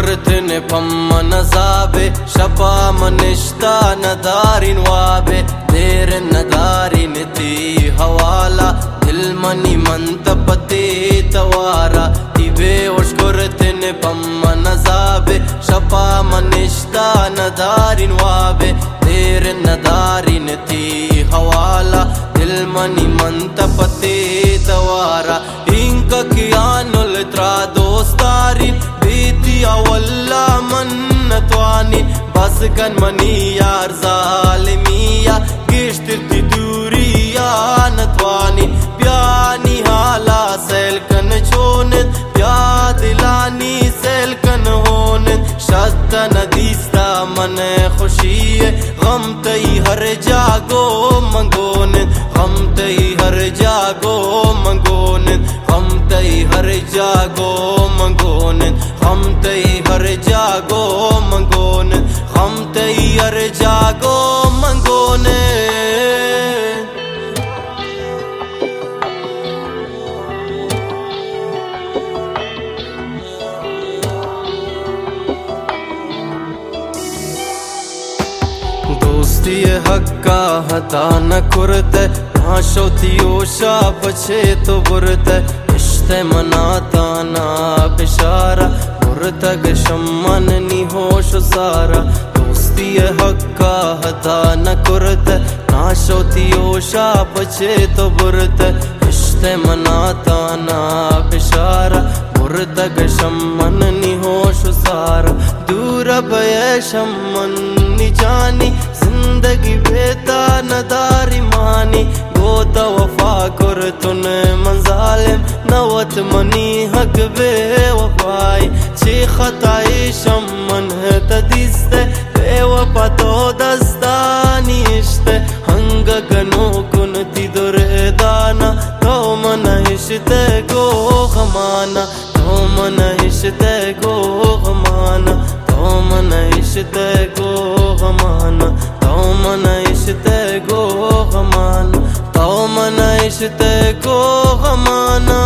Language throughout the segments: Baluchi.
کرتن پمن عذابے، شپا من نشتا ندارین وابے، دیر ندارین تی حوالہ، دل منی منت پتے توارا، تی بے ہوش کرتن پمن عذابے، شپا من نشتا ندارین وابے، دیر ندارین تی حوالہ، دل منی منت پتے توارا۔ اینکہ کہ آنل ترا دوستارین، بیتیا واللہ من نتوانین، بس کن منی یار ظالمیا، گیشتر تی دوریا نتوانین، بیا نی حالا سیل کن چونن، بیا دلانی سیل کن ہونن، شت ندیستا من خوشی، غم تئی ہر جاگو منگونن، غم تئی ہر جاگو منگونن، غم تئی ہر جاگو منگونن، غم تئی ہر جاگو منگونن، غم تئی ہر جاگو منگونن۔ دوستی حقا ہدا نہ کرتہ، ناشوتی ہوشا پچے تو برتہ، اشتہ منا تانا بشارا، برتگ شمن نی ہوش و سارا۔ دوستی حقا ہدا نہ کرتہ، ناشوتی ہوشا پچے تو برتہ، اشتہ منا تانا بشارا، برتگ شمن نی ہوش و سارا۔ دور بئے شمن نی جانی، زندگی بیتا نداری مانی۔ گوتا وفا کرتن من ظالم، نوت منی حق بے وفائی۔ چی خطائی شمن تدیستے، بے وفا تو دستانی اشتے۔ ہنگ گنو کن تی دردانا، تو من اشتے گو غمانا، تو من اشتے گو غمانا، تو من اشتے گو غمانا، تو من اشتے گو غمانا، تو من اشتے گو غمانا۔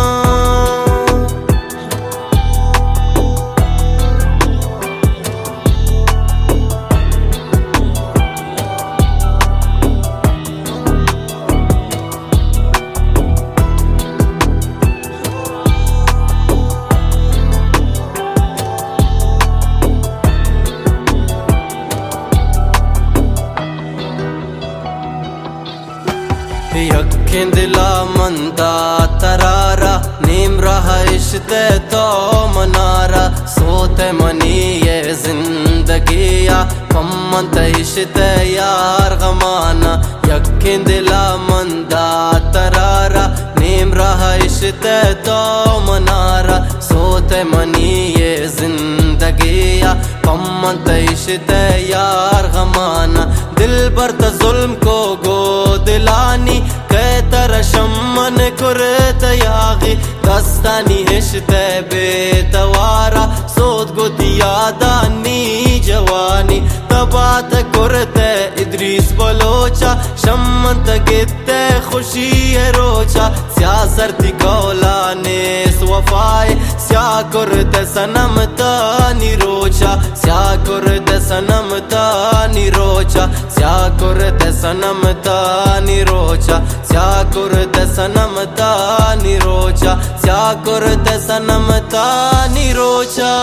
یکیں دلا من دات ترارا، نیم راہ اشتے تو منارا، سوت منی یہ زندگیا، پمنت اشتے یار غمانا۔ یکیں دلا من دات ترارا، نیم راہ اشتے تو منارا، سوت منی یہ زندگیا، پمنت اشتے یار غمانا۔ دلبر تہ ظلم کو گو دلانی، کہ ترا شمن کرت یاغی، دستانی ہشت بے توارا، سوت گو تی یادانی جوانی۔ تبات کرت ادریس بلوچا، شمن تہ گت خوشی روچا، سیاہ سر تی کولا نیست وفائے، سیاہ کرت صنم تانی روچا، سیاہ کرت صنم تانی روچا، سیاہ کرت صنم تانی روچا، سیاہ کرت صنم تانی روچا، سیاہ کرت صنم تانی روچا۔